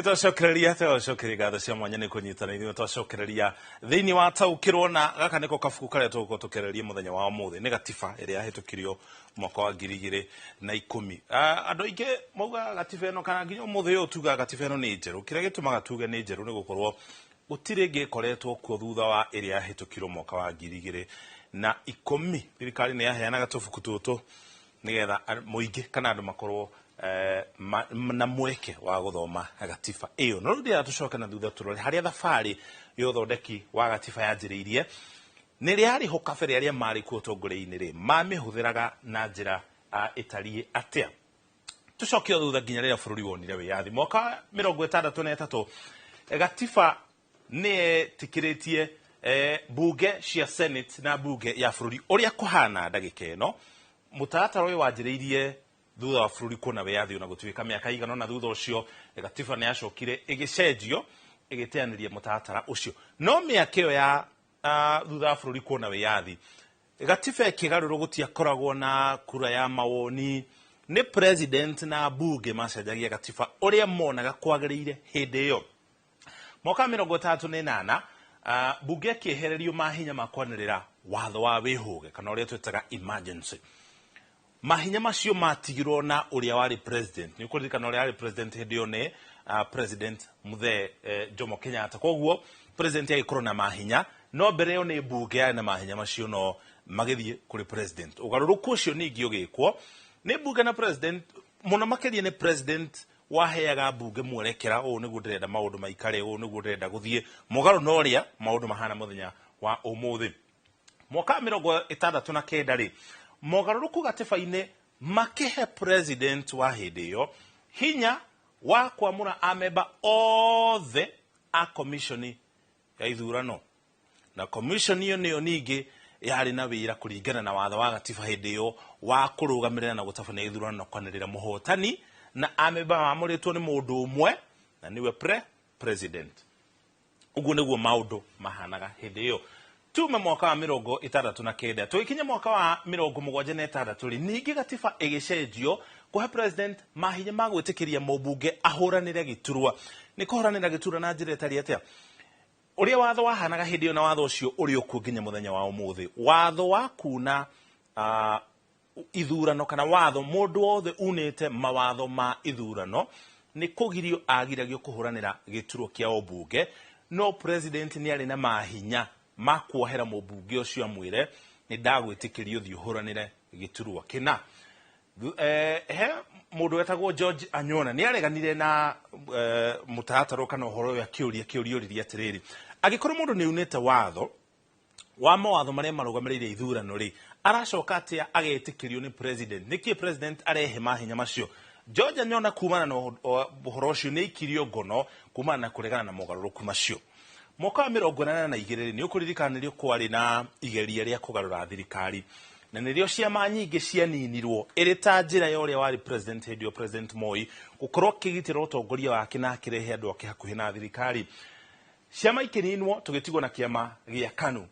Nĩ twacokereria, twacokeria ngatho cia mwanya nĩ kũnyitana ithuĩ. Twacokereria thĩinĩ wa Taũkĩrwo, na gaka nĩko kabuku karĩa tũgũkorwo tũkĩarĩrĩria mũthenya wa ũmũthĩ, nĩ gatiba ĩrĩa yahĩtũkirio mwaka wa 2010. Andũ aingĩ maugaga gatiba ĩno, kana nginya ũmũthĩ ũyũ tugaga gatiba ĩno nĩ njerũ. Kĩrĩa gĩtũmaga tuge nĩ njerũ nĩ gũkorwo gũtirĩ ĩngĩ ĩkoretwo kuo thutha wa ĩrĩa yahĩtũkirwo mwaka wa 2010. Thirikari nĩ yaheanaga tũbuku tũtũ nĩgetha mũingĩ kana andũ makorwo na mweke wa gũthoma gatiba ĩyo. No rĩu ndĩrenda tũcoke na thutha, tũrore harĩa thabarĩ ya ũthondeki wa gatiba yanjĩrĩirie. Nĩ rĩarĩ ho kabere, arĩa marĩ kuo ũtongoria-inĩ rĩ, mamĩhũthĩraga na njĩra ĩtariĩ atĩa? Tũcoke o thutha nginya rĩrĩa bũrũri wonire wĩyathi mwaka wa 63. Gatiba nĩ yetĩkĩrĩtie bunge cia Senate na bunge ya bũrũri ũrĩa kũhana ndagĩka ĩno. Mũtaratara ũyũ wanjĩrĩirie thutha wa bũrũri kuona wĩyathi, ona gũtuĩka mĩaka igana ũna thutha ũcio gatiba nĩ yacokire ĩgĩcenjio ĩgĩteanĩria mũtaratara ũcio. No mĩaka ĩyo ya thutha wa bũrũri kuona wĩyathi, gatiba ĩkĩgarũrwo, gũtiakoragwo na kura ya mawoni. Nĩ president na bunge macenjagia gatiba ũrĩa monaga kwagĩrĩire hĩndĩ ĩyo. Mwaka wa 68, bunge ĩkĩehererio mahinya ma kwanĩrĩra watho wa wĩhũge, kana ũrĩa twĩtaga emergency. Mahinya macio matigirwo na ũrĩa warĩ president. Nĩ ũkũririkana ũrĩa warĩ president hĩndĩ ĩyo nĩ President Mũthee Jomo Kenyatta. Koguo president agĩkorwo na mahinya, no mbere ĩyo nĩ mbunge yarĩ na mahinya macio, no magĩthiĩ kũrĩ president. Ũgarũrũku ũcio ningĩ ũgĩkwo nĩ mbunge na president, mũno makĩria nĩ president waheaga mbunge mwerekera: ũũ nĩguo ndĩrenda maũndũ maikare, ũũ nĩguo ndĩrenda gũthiĩ, mũgarũ na ũrĩa maũndũ mahana mũthenya wa ũmũthĩ. Mwaka wa 69 rĩ, mogarũrũku gatiba-inĩ makĩhe president wa hĩndĩ ĩyo hinya wa kwamũra amemba othe a commission ya ithurano, na commission ĩyo nĩyo ningĩ yarĩ na wĩra kũringana na watho wa gatiba hĩndĩ ĩyo wa kũrũgamĩrĩra na gũtabania ithurano na kwanĩrĩra mũhotani, na amemba mamũrĩtwo nĩ mũndũ ũmwe, na nĩwe president. Ũguo nĩguo maũndũ mahanaga hĩndĩ ĩyo. Tume mwaka wa 69, tũgĩkinya mwaka wa 76 rĩ, ningĩ gatiba ĩgĩcenjio kũhe president mahinya ma gwĩtĩkĩria mũmbunge ahũranĩre gĩturwa. Nĩ kũhũranĩra gĩturwa na njĩra ĩtariĩ atĩa? Ũrĩa watho wahanaga hĩndĩ ĩyo, na watho ũcio ũrĩ okuo nginya mũthenya wa ũmũthĩ, watho wa kuna ithurano, kana watho mũndũ wothe unĩte mawatho ma ithurano nĩ kũgirio agiragio kũhũranĩra gĩturwa kĩa ũmbunge. No president nĩ arĩ na mahinya ma kuohera mũmbunge ũcio, amwĩre nĩ ndagwĩtĩkĩria ũthiĩ ũhũranĩre gĩturwa kĩna. He mũndũ wetagwo George Anyona nĩ areganire na mũtaratara kana ũhoro ũyũ, akĩũria kĩũria ũririe atĩrĩrĩ, angĩkorwo mũndũ nĩ unĩte watho wa mawatho marĩa marũgamĩrĩire ithurano rĩ, aracoka atĩa agetĩkĩrio nĩ president? Nĩkĩ president arehe mahinya macio? George Anyona kumana na ũhoro ũcio nĩ aikirio ngono kumana na kũregana na mogarũrũku macio. Mwaka wa 82 rĩ, nĩ ũkũririkana nĩrĩo kwarĩ na igeria rĩa kũgarũra thirikari, na nĩrĩo ciama nyingĩ cianinirwo ĩrĩ ta njĩra ya ũrĩa warĩ president hĩndĩ ĩyo, President Moi, gũkorwo akĩgitĩra ũtongoria wake na akĩrehe andũ ake hakuhĩ na thirikari. Ciama ikĩninwo, tũgĩtigwo na kĩama gĩa KANU,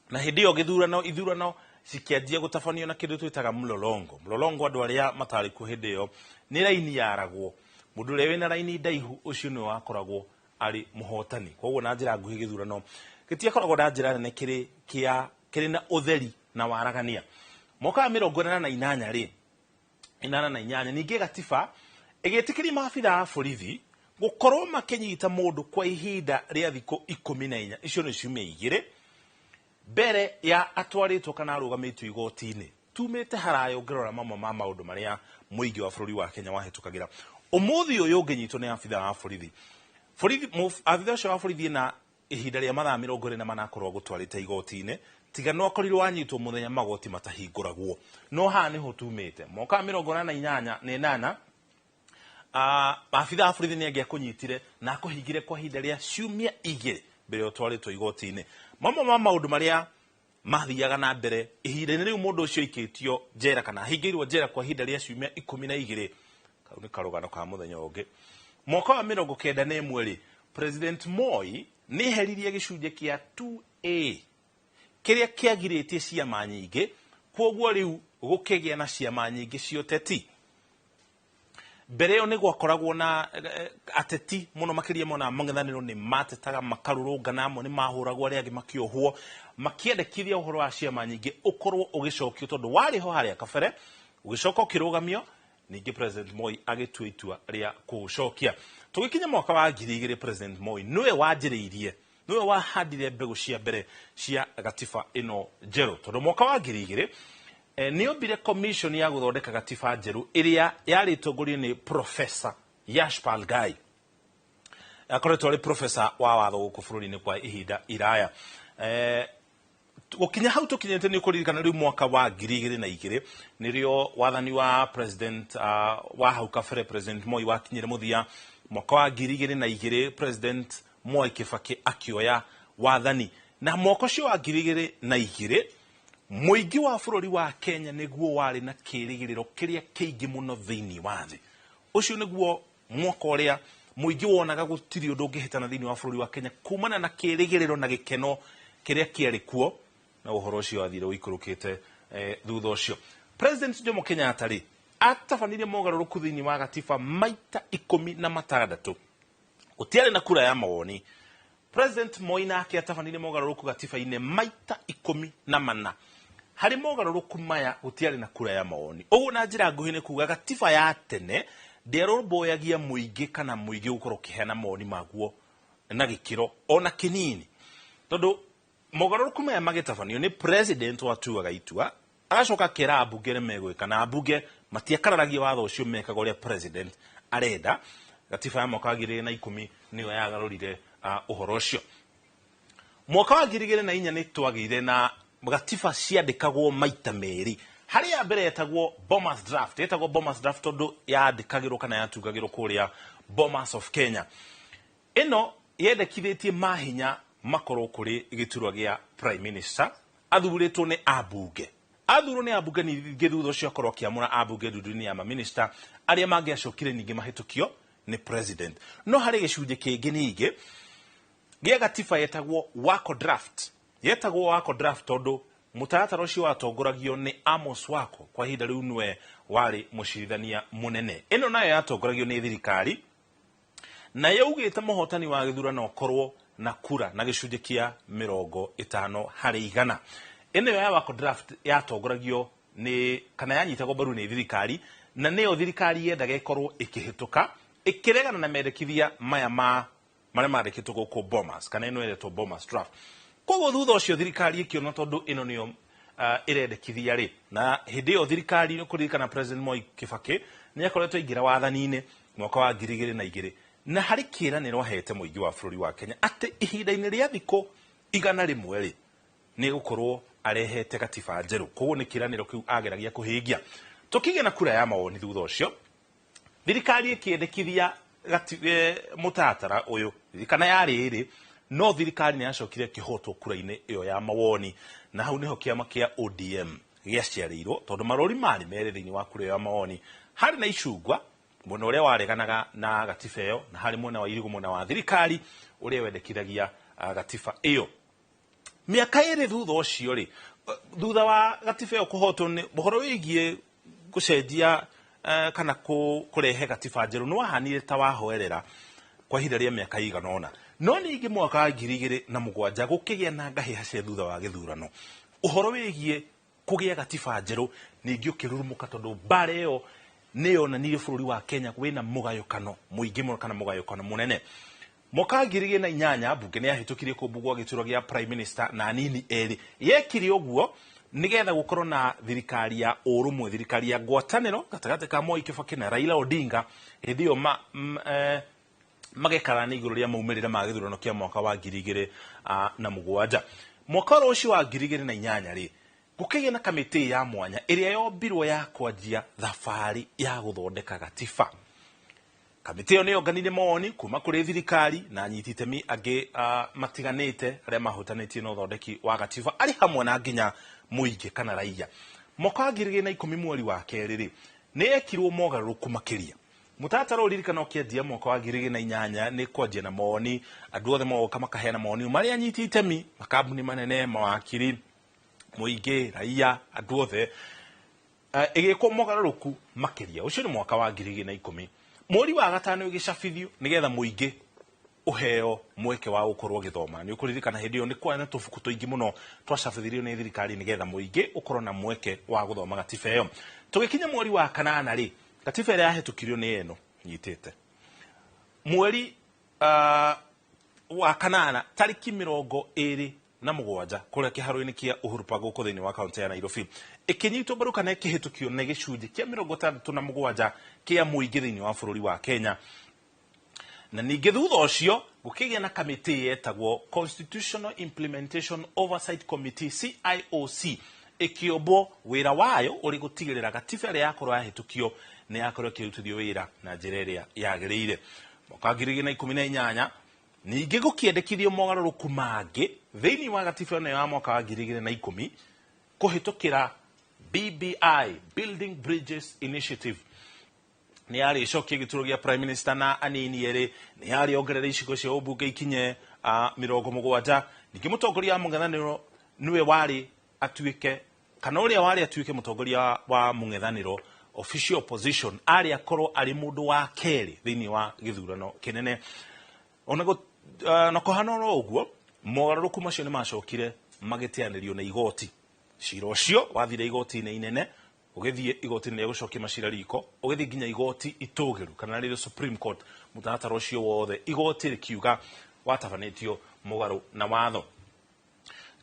na hĩndĩ ĩyo gĩthurano, ithurano cikĩanjia gũtabanio na kĩndũ twĩtaga mlolongo. Mlolongo, andũ arĩa matarĩ kuo hĩndĩ ĩyo, nĩ raini yaragwo. Mũndũ ũrĩa wĩna raini ndaihu, ũcio nĩwe wakoragwo arĩ mũhotani. Koguo na njĩra nguhĩ, gĩthurano gĩtiakoragwo na njĩra nene kĩrĩ kĩa kĩrĩ na ũtheri na waragania. Mwaka wa 88 rĩ, 88, ningĩ gatiba ĩgĩtĩkĩria maabitha a borithi gũkorwo makĩnyita mũndũ kwa ihinda rĩa thikũ 14, icio nĩ ciumia 2, mbere ya atwarĩtwo kana arũgamĩtio igoti-inĩ. Tumĩte haraya ũngĩrora mamwe ma maũndũ marĩa mũingĩ wa bũrũri wa Kenya wahĩtũkagĩra. Ũmũthĩ ũyũ ũngĩnyitwo nĩ abitha wa borithi, abitha ũcio wa borithi na ihinda rĩa mathaa 24 akorwo agũtwarĩte igoti-inĩ, tiga no akorirwo wanyitwo mũthenya magoti matahingũragwo. No haha nĩho tumĩte. Mwaka wa 88, abitha wa borithi nĩ angĩakũnyitire na akũhingire kwa ihinda rĩa ciumia 2 mbere ya ũtwarĩtwo igoti-inĩ. Mamwe ma maũndũ marĩa mathiaga na mbere ihinda-inĩ rĩu mũndũ ũcio aikĩtio njera kana ahingĩirwo njera kwa ihinda rĩa ciumia 12, kau nĩ karũgano ka mũthenya ũngĩ. Mwaka wa 91 rĩ, President Moi nĩ eheririe gĩcunjĩ kĩa 2A kĩrĩa kĩagirĩtie ciama nyingĩ, kwoguo rĩu gũkĩgĩa na ciama nyingĩ cia ũteti. Mbere ĩyo nĩ gwakoragwo na ateti mũno makĩria mona mang'ethanĩro nĩ matetaga makarũrũngana, amwe nĩ mahũragwo, arĩa angĩ makĩohwo, makĩendekithia ũhoro wa ciama nyingĩ ũkorwo ũgĩcokio tondũ warĩ ho harĩa kabere, ũgĩcoka ũkĩrũgamio. Ningĩ President Moi agĩtua itua rĩa kũũcokia. Tũgĩkinya mwaka wa 2000, President Moi nĩwe wanjĩrĩirie, nĩwe wahandire mbegũ cia mbere cia gatiba ĩno njerũ, tondũ mwaka wa 2000 nĩ ombire commission ya gũthondeka gatiba njerũ ĩrĩa yarĩ ĩtongorio nĩ Professor Yashpal Ghai. Akoretwo arĩ professor wa watho gũkũ bũrũri-inĩ kwa ihinda iraya. Gũkinya hau tũkinyĩte nĩ ũkũririkana rĩu mwaka wa 2002 nĩrĩo wathani wa president wa hau kabere President Moi wakinyire mũthia. Mwaka wa 2002 President Mwai Kibaki akĩoya wathani, na mwaka ũcio wa 2002 mũingĩ wa bũrũri wa Kenya nĩguo warĩ na kĩrĩgĩrĩro kĩrĩa kĩingĩ mũno thĩinĩ wa thĩ. Ũcio nĩguo mwaka ũrĩa mũingĩ wonaga gũtirĩ ũndũ ũngĩhĩtana thĩinĩ wa bũrũri wa Kenya kumana na kĩrĩgĩrĩro na gĩkeno kĩrĩa kĩarĩ kuo, na ũhoro ũcio wathire ũikũrũkĩte thutha ũcio. President Jomo Kenyatta rĩ atabanirie mogarũrũku thĩinĩ wa gatiba maita 16, gũtiarĩ na kura ya mawoni. President Moi nake atabanirie mogarũrũku gatiba-inĩ maita 14. Harĩ mogarũrũku maya gũtiarĩ na kura ya mawoni. Ũguo na njĩra nguhĩ nĩ kuga gatiba ya tene ndĩarũmbũyagia mũingĩ kana mũingĩ gũkorwo ũkĩheana mawoni maguo na gĩkĩro ona kĩnini, tondũ mogarũrũku maya magĩtabanio nĩ president watuaga itua, agacoka akera ambunge ũrĩa megwĩka, na ambunge matiakararagia watho ũcio, mekaga ũrĩa president arenda. Gatiba ya mwaka wa 2010 nĩyo yagarũrire ũhoro ũcio. Mwaka wa 2004 nĩ twagĩire na gatiba ciandĩkagwo maita merĩ. Harĩ ya mbere yetagwo Bomas Draft, yetagwo Bomas Draft tondũ yandĩkagĩrwo kana yatungagĩrwo kũrĩa Bomas of Kenya. Ĩno yendekithĩtie mahinya makorwo kũrĩ gĩturwa gĩa prime minister athurĩtwo nĩ ambunge, athurwo nĩ ambunge, ningĩ thutha ũcio akorwo akĩamũra ambunge ndundu-inĩ ya maminista arĩa mangĩacokire ningĩ mahĩtũkio nĩ president. No harĩ gĩcunjĩ kĩngĩ ningĩ gĩa gatiba yetagwo Wako Draft, yetagwo Wako Draft tondũ mũtaratara ũcio watongoragio nĩ Amos Wako, kwa ihinda rĩu nĩwe warĩ mũcirithania mũnene. Ĩno nayo yatongoragio nĩ thirikari na yaugĩte mũhotani wa gĩthurano akorwo na kura na gĩcunjĩ kĩa 50%. Ĩno ya Wako Draft yatongoragio nĩ kana yanyitagwo mbaru nĩ thirikari, na nĩyo thirikari yendaga ĩkorwo ĩkĩhĩtũka, ĩkĩregana na mendekithia maya ma marĩa mandĩkĩtwo gũkũ Bomas, kana ĩno ĩretwo Bomas Draft. Koguo thutha ũcio thirikari ĩkĩona tondũ ĩno nĩyo ĩrendekithia rĩ, na hĩndĩ ĩyo thirikari nĩ kũririkana President Moi Kibaki nĩ akoretwo aingĩra wathani-inĩ mwaka wa 2002, na harĩ kĩĩranĩro ahete mũingĩ wa bũrũri wa Kenya atĩ ihinda-inĩ rĩa thikũ 100 rĩ nĩ gũkorwo arehete gatiba njerũ. Koguo nĩ kĩĩranĩro kĩu ageragia kũhingia. Tũkĩgĩa na kura ya mawoni thutha ũcio, thirikari ĩkĩendekithia mũtaratara ũyũ, ririkana yarĩ ĩrĩ, no thirikari nĩ yacokire ĩkĩhotwo kura-inĩ ĩyo ya mawoni, na hau nĩho kĩama kĩa ODM gĩaciarĩirwo, tondũ marũri marĩ merĩ thĩinĩ wa kura ĩyo ya mawoni. Harĩ na icungwa mwena ũrĩa wareganaga na gatiba ĩyo, na harĩ mwena wa irigũ mwena wa thirikari ũrĩa wendekithagia gatiba ĩyo. Mĩaka ĩrĩ thutha ũcio rĩ, thutha wa gatiba ĩyo kũhotwo nĩ ũhoro wĩgiĩ gũcenjia kana kũrehe gatiba njerũ nĩ wahanire ta wahoerera kwa ihinda rĩa mĩaka ĩigana ũna. No ningĩ mwaka wa 2007 gũkĩgĩa na ngahĩha cia thutha wa gĩthurano, ũhoro wĩgiĩ kũgĩa gatiba njerũ ningĩ ũkĩrurumũka, tondũ mbara ĩyo nĩ yonanirie bũrũri wa Kenya wĩna mũgayũkano mũingĩ mũno kana mũgayũkano mũnene. Mwaka wa 2008 mbunge nĩ yahĩtũkirie kũmbwo gwa gĩturwa gĩa prime minister na anini erĩ. Yekire ũguo nĩgetha gũkorwo na thirikari ya ũrũmwe, thirikari ya ngwatanĩro gatagatĩ ka Moi Kibaki na Raila Odinga hĩndĩ ĩyo magekarana igũrũ rĩa maumĩrĩra ma gĩthurano kĩa mwaka wa 2007. Mwaka oro ũcio wa 2008 rĩ, gũkĩgĩa na kamĩtĩ ya mwanya ĩrĩa yombirwo ya kwanjia thabarĩ ya gũthondeka gatiba. Kamĩtĩ ĩyo nĩ yonganirie mawoni kuma kũrĩ thirikari na anyiti itemi angĩ matiganĩte arĩa mahutanĩtie na ũthondeki wa gatiba, arĩ hamwe na nginya mũingĩ kana raia. Mwaka wa 2010 mweri wa kerĩ rĩ, nĩ yekirwo mogarũrũku makĩria. Mũtaratara ũririkana ũkĩanjia mwaka wa 2008 nĩ kwanjia na mawoni, andũ othe mogoka makaheana mawoni marĩa anyiti itemi, makambuni manene, mawakiri, mũingĩ, raia, andũ othe. Ĩgĩkwo mogarũrũku makĩria. Ũcio nĩ mwaka wa 2010. Mweri wa gatano ĩgĩcabithio nĩgetha mũingĩ ũheo mweke wa gũkorwo ũgĩthoma. Nĩ ũkũririkana hĩndĩ ĩyo nĩ kwarĩ na tũbuku tũingĩ mũno twacabithirio nĩ thirikari nĩgetha mũingĩ ũkorwo na mweke wa gũthoma gatiba ĩyo. Tũgĩkinya mweri wa kanana rĩ, gatiba ĩrĩa yahĩtũkirio nĩ ĩno nyitĩte. Mweri wa kanana tarĩki 27 kũrĩa kĩharo-inĩ kĩa Uhuru Park gũkũ thĩinĩ wa kaunti ya Nairobi, ĩkĩnyitwo mbaru kana ĩkĩhĩtũkio nĩ gĩcunjĩ kĩa 67 kĩa mũingĩ thĩinĩ wa bũrũri wa Kenya. Na ningĩ thutha ũcio gũkĩgĩa na kamĩtĩ yetagwo Constitutional Implementation Oversight Committee CIOC, ĩkĩũmbwo wĩra wayo ũrĩ gũtigĩrĩra gatiba ĩrĩa yakorwo yahĩtũkio nĩ yakorwo ĩkĩrutithio wĩra na njĩra ĩrĩa yagĩrĩire. Mwaka wa 2018 ningĩ gũkĩendekithio mogarũrũku mangĩ thĩinĩ wa gatiba ĩno ya mwaka wa 2010 kũhĩtũkĩra BBI, Building Bridges Initiative. Nĩ yarĩ ĩcokie gĩturwa gĩa Prime Minister na anini erĩ, nĩ yarĩ ongerere icigo cia ũmbunge ikinye 70. Ningĩ mũtongoria wa mũng'ethanĩro nĩwe warĩ atuĩke, kana ũrĩa warĩ atuĩke mũtongoria wa mũng'ethanĩro official opposition, arĩ akorwo arĩ mũndũ wa kerĩ thĩinĩ wa gĩthurano kĩnene. Ona na kũhana oro ũguo, mogarũrũku macio nĩ macokire magĩteanĩrio nĩ igoti. Cira ũcio wathire igoti-inĩ inene, ũgĩthiĩ igoti-inĩ rĩa gũcokia macira riko, ũgĩthiĩ nginya igoti itũgĩru kana rĩrĩ Supreme Court. Mũtaratara ũcio wothe igoti rĩkiuga watabanĩtio mũgarũ na watho.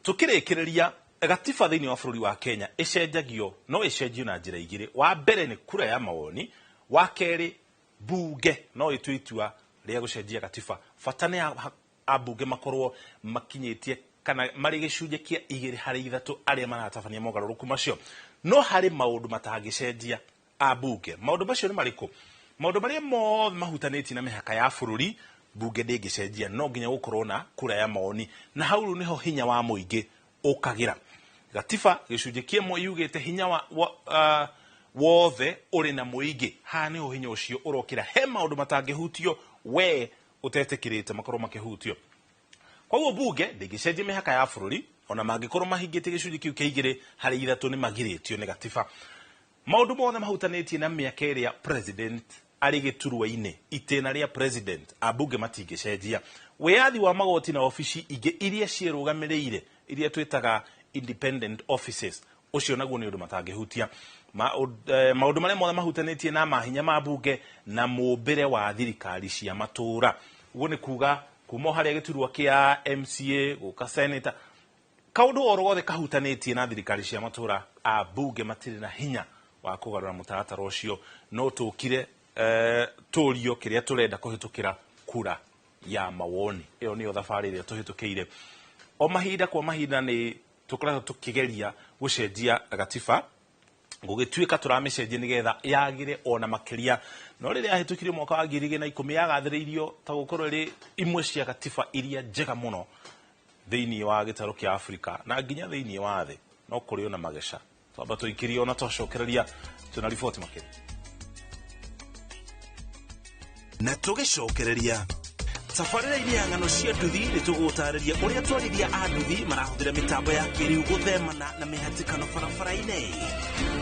Tũkĩrĩkĩrĩria, gatiba thĩinĩ wa bũrũri wa Kenya ĩcenjagio, no ĩcenjio na njĩra igĩrĩ. Wa mbere nĩ kura ya mawoni, wa kerĩ bunge no ĩtue itua rĩa gũcenjia gatiba. Bata nĩ ambunge makorwo makinyĩtie kana marĩ gĩcunjĩ kĩa 2 harĩ 3 arĩa maratabania mogarũrũku macio. No harĩ maũndũ matangĩcenjia ambunge. Maũndũ macio nĩ marĩkũ? Maũndũ marĩa mothe mahutanĩtie na mĩhaka ya bũrũri bunge ndĩngĩcenjia, no nginya gũkorwo na kura ya mawoni, na hau rĩu nĩho hinya wa mũingĩ ũkagĩra. Gatiba gĩcunjĩ kĩmwe yugĩte hinya wothe ũrĩ na mũingĩ. Haha nĩho hinya ũcio ũrokĩra. He maũndũ matangĩhutio we ũtetĩkĩrĩte makorwo makĩhutio. Koguo bunge ndĩngĩcenjia mĩhaka ya bũrũri, ona mangĩkorwo mahingĩtie gĩcunjĩ kĩu kĩa 2 harĩ 3 nĩ magirĩtio nĩ gatiba. Maũndũ mothe mahutanĩtie na mĩaka ĩrĩa president arĩ gĩturwa-inĩ, itĩna rĩa president, ambunge matingĩcenjia. Wĩyathi wa magoti na obici ingĩ iria ciĩrũgamĩrĩire, iria twĩtaga independent offices, ũcio naguo nĩ ũndũ matangĩhutia. Maũndũ marĩa mothe mahutanĩtie na mahinya ma bunge na mũmbĩre wa thirikari cia matũũra. Ũguo nĩ kuga kuma harĩa gĩturwa kĩa MCA gũka senator, kaũndũ oro gothe kahutanĩtie na thirikari cia matũũra, ambunge matirĩ na hinya wa kũgarũra mũtaratara ũcio. No tũkire tũrio kĩrĩa tũrenda kũhĩtũkĩra kura ya mawoni. Ĩyo nĩyo thabarĩ ĩrĩa tũhĩtũkĩire. O mahinda kwa mahinda nĩ tũkoretwo tũkĩgeria gũcenjia gatiba, gũgĩtuĩka tũramĩcenjia nĩgetha yagĩre ona makĩria. No rĩrĩa yahĩtũkirio mwaka wa 2010 yagathĩrĩirio ta gũkorwo ĩrĩ imwe cia gatiba iria njega mũno thĩinĩ wa gĩtarũ kĩa Afrika na nginya thĩinĩ wa thĩ. No kũrĩ ona mageca. Twamba tũikĩrie ona twacokereria twĩna riboti makĩria. Na tũgĩcokereria tabarĩra-inĩ ya ng'ano cia nduthi nĩ tũgũtarĩria ũrĩa atwarithia a nduthi marahũthĩra mĩtambo ya kĩrĩu gũthemana na mĩhatĩkano barabara-inĩ.